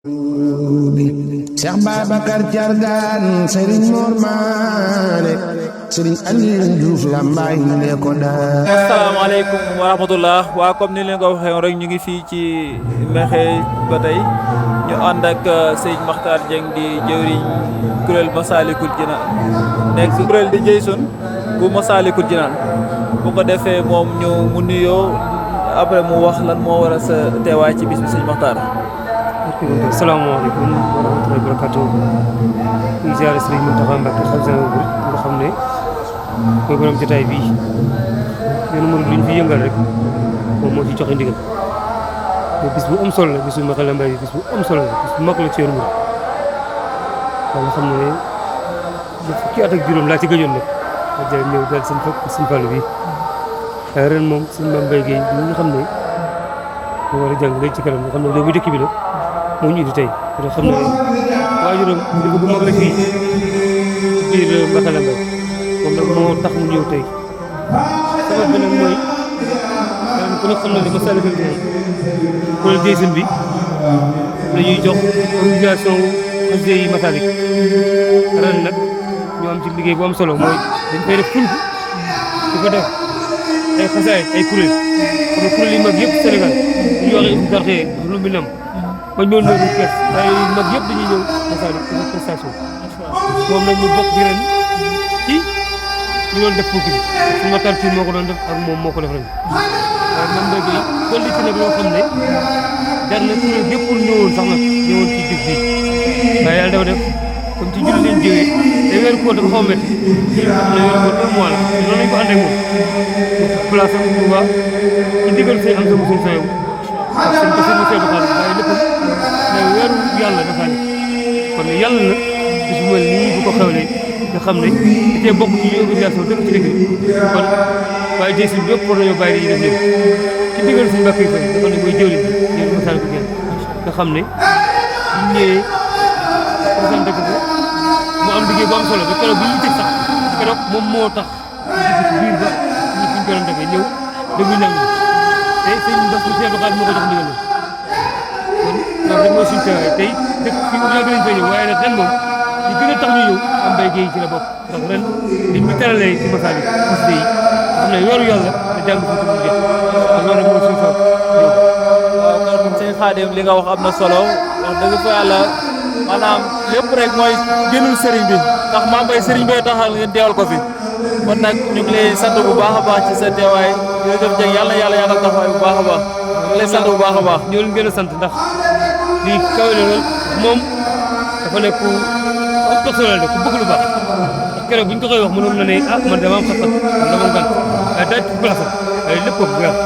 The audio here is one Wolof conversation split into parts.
Cheikh Babacar Thiargane Serigne Mor Mané Serigne Aliou Diouf Lambaye ne ko daal. asalaamaaleykum wa rahmatullah waa comme ni leen ko waxee rek ñu ngi fii ci Mekhe ba tey ñu ànd ak sëñ Makhtar Dieng di jëwriñ kuréel Massalikul Jinaan nekk kuréel di Jeysun bu Massalikul Jinaan bu ko defee moom mu nuyoo après mu wax lan moo war a sa teewaay ci bis bi sëñ Makhtar. asalaamaaleykum wa rahmatullahi wa barakatuh ñu ziare Sëriñ Mountakha Mbacké xalifa général nga xam ne mooy borom jotaay bii yoonu murid lu ñu fi yëngal rek moom moo ci joxe ndigal bis bu am solo la bisu Mekhe Lambaye bi bis bu am solo la bis bu mag la ci yoonu murid nga xam ne fukki at ak juróom laa ci gëjoon nag ma jël ñëw dal seen fekk seen fàllu bi waaye ren moom seen Mame Mbaye Guèye ñi nga xam ne moo war a jàng léegi ci kanam nga xam ne loolu muy dëkk bi la moo ñu indi tey nga xam ne waajuram dafa bu mag la fii biir Mekhe Lambaye moom nag moo tax mu ñëw tey sabab bi nag mooy ku ne xam na ne Massalikul Jinaan kuréel Jeysun bi la ñuy jox organisation xasida yi Massalik ren nag ñu am ci liggéey bu am solo mooy dañ koy def ful di ko def ay xasaay ay kuréel xam ne kuréel yi mag yëpp Sénégal bu ñu waxee Darxee lu mu nam bañ doon ñëw kees ay mag yëpp dañuy ñëw Massalik ci prestation moom nag ñu bokk di ren ci ñu doon def fukki bi suñu Matar Cuun moo ko doon def ak moom moo ko def ren waaye man Mbaye Guèye dolli ci nag loo xam ne jar na kuréel yëpp pour ñëwoon sax nag ñëwoon ci bis bi waaye yàlla dafa def comme ci julli leen jógee te weeru koor dafa xaw a métti xam ne weeru koor 1 mois la noonu lañ ko àndee moom place am Touba ci digal seen am sa musul sa yow ak seen ko seen monsieur Bakar waaye lépp mais weeru yàlla dafa ne kon yàlla na bis bu mel nii bu ko xewlee nga xam ne da cee bokk ci organisation dëkk ci dëkk bi kon waaye Jeysun bi yëpp war nañoo bàyyi yi def ñëw ci digal suñu mbokk yi fay dafa ne mooy jëwriñ ñëw Massalikul Jinaan nga xam ne ñu ñëwee présenté ko mu am liggéey bu am solo ba keroog bi ñu tëj sax keroog moom moo tax ñu ci biir ba ñu fi ñu ko doon defee ñëw déglu nangu te sëñ Bass Cheikh Bakar moo ko jox ndigal kon loolu rek mooy suñu teewaay tey dëkk fi mu yàgg nañ fay ñëw waaye nag ren moom li gën a tax ñu ñëw am Mbaye Guèye ci la bokk ndax ren liñ ñu teralee ci Massalik xasida yi xam ne yoru yàlla da jàng fa mu jeex loolu rek mooy suñu soob waaw kon sëñ Xaadim li nga wax am na solo wax dëgg fa yàlla maanaam lépp rek mooy gënul sëriñ bi ndax Mame Mbaye sëriñ bee taxal ngeen teewal ko fi kon nag ñu ngi lay sant bu baax a baax ci sa teewaay jërëjëf Dieng yàlla yàlla taxawaay bu baax a baax ñu ngi lay sant bu baax a baax. ñoo leen gën a sant ndax lii kawe na lool moom dafa nekk ku am personnalité ku bëgg lu baax ndax keroog bu ñu ko koy wax mënoon na ne ah man dama am xat-xat man dama am gànt waaye daal ci place am waaye lépp ko gërëm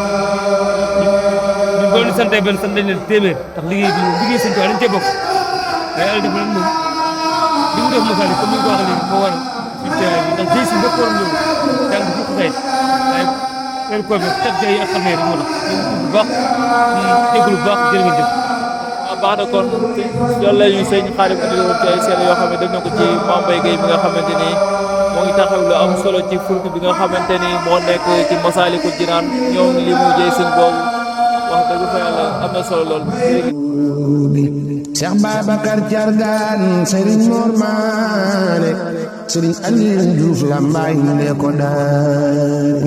ñu doon di sant benn sant nañ leen téeméer ndax liggéey bi liggéey sëñ Tuubaa dañ cee bokk waaye yàlla def na moom li mu def Massalik comme ni nga ko waxee léegi moo waral suñu teewaay bi ndax Jeysun bépp waroon ñëw jàng fukk xëy waaye weeru koor bi tat yi ak xarne yi moo tax ñu bu baax déglu bu baax jërë ngeen jëf baax na kon loolu la ñuy sëñ Xaadim indi woon ci ay seede yoo xam ne def na ko ci Mame Mbaye Guèye bi nga xamante ni moo ngi taxaw lu am solo ci fulk bi nga xamante ni moo nekk ci Massalikul Jinaan ñoom li mu Jeysun boobu wax dëgg fa yàlla am na solo lool. Cheikh Babacar Thiargane Serigne Mor Mané Serigne Aliou Diouf Lambaye ne ko daal.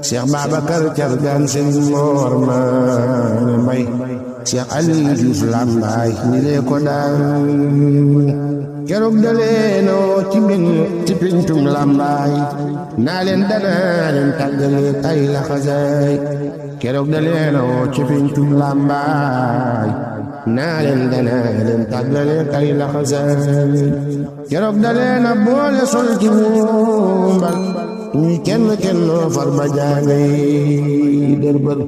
Cheikh Babacar Thiargane Serigne Mor Mané Mbaye Cheikh Aliou Diouf Lambaye ne ko daal. keroog daleenoo ci pintum Lambaye naa leen danaa leen tàggale tay la xasaay keroog daleenoo ci pintum Lambaye naa leen danaa leen tàggale tay la xasaay keroog daleena boole sol ci wumbal ñi kenn far ba jaangay dërbal